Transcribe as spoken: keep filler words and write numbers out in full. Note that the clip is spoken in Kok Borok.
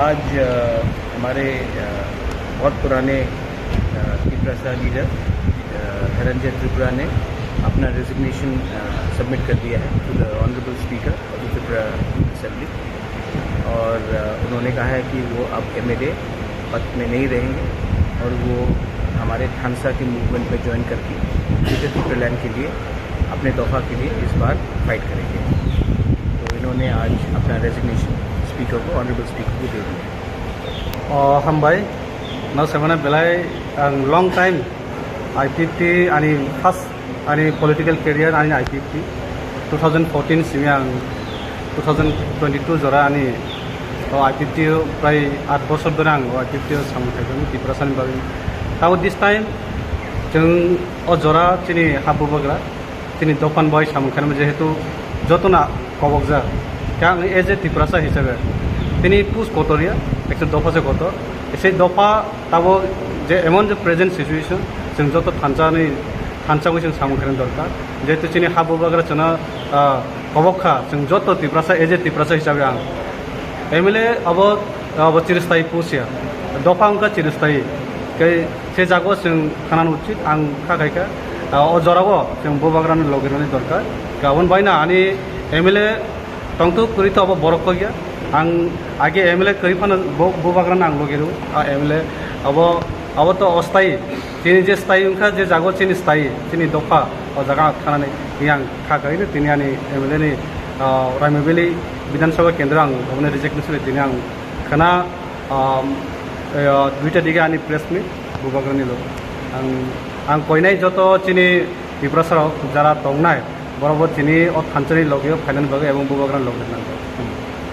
आज अ, हमारे अ, बहुत पुराने अ, तिपरासा लीडर अ, धनंजय त्रिपुरा ने अपना रेजिग्नेशन सबमिट कर दिया है to the honourable speaker of the Tripura assembly. और अ, उन्होंने कहा है कि वो अब एमएलए पद में नहीं रहेंगे और वो हमारे थानसा के मूवमेंट में ज्वाइन करके ग्रेटर तिपरालैंड के लिए अपने दफा के लिए इस बार फाइट करेंगे। तो इन्होंने आज अपना रेजिग्नेशन स्पीकर को, ऑनरेबल स्पीकर को दे दिया। O hambai, no sebana belai ang long time I P F T ani first ani political career ani I P F T two thousand fourteen simi ang two thousand twenty-two jora ani o I P F T o prai aat bosor dhore ang o I P F T o samung khaijak Tiprasani bagwi. Tabo this time chwng o jora chini ha bubagra chini dophan bai samung khainai jehetu jotona kobokjak. Khe ang as a Tiprasa hisabe tini pus kotor ya, ekta dopha se kotor. Sei dopha tabo je emon je present situation, chwng joto thansa ni thansa wi chwng samung khainai dorkar. Jehetu chini ha bubagra chwngno, ah, kobok kha, chwng joto Tiprasa as a Tiprasa hisabe ang M L A abo, abo chiristai pusia. Dopha wngkha chiristai. Kei se jago chwng khanan uchit ang kha khaikha. Ah, o jorao chwng bubagrani logi rwni dorkar. Aboni baino ani M L A tongthok kwrwi to abo borok kok ya. Ang age M L A kwrwi phano bo, bubagrano ang logi rw. A M L A abo, abo to ostai. Chini je stai wngkha, je jago chini stai, chini dopha, o jaga ang thanani yang kha khaino tini ani M L A ni, ah, Raimabeli Bidhan Sabha Kendro ang oboni reject ni sile tini ang khana, um, eh, duita dige ani press meet bubagrani logo. Ang, ang koinai joto chini Tiprasa rok jara tongnai, borok bo chini o thansani logi o phainani bagwi ebong bubagrani logi nang.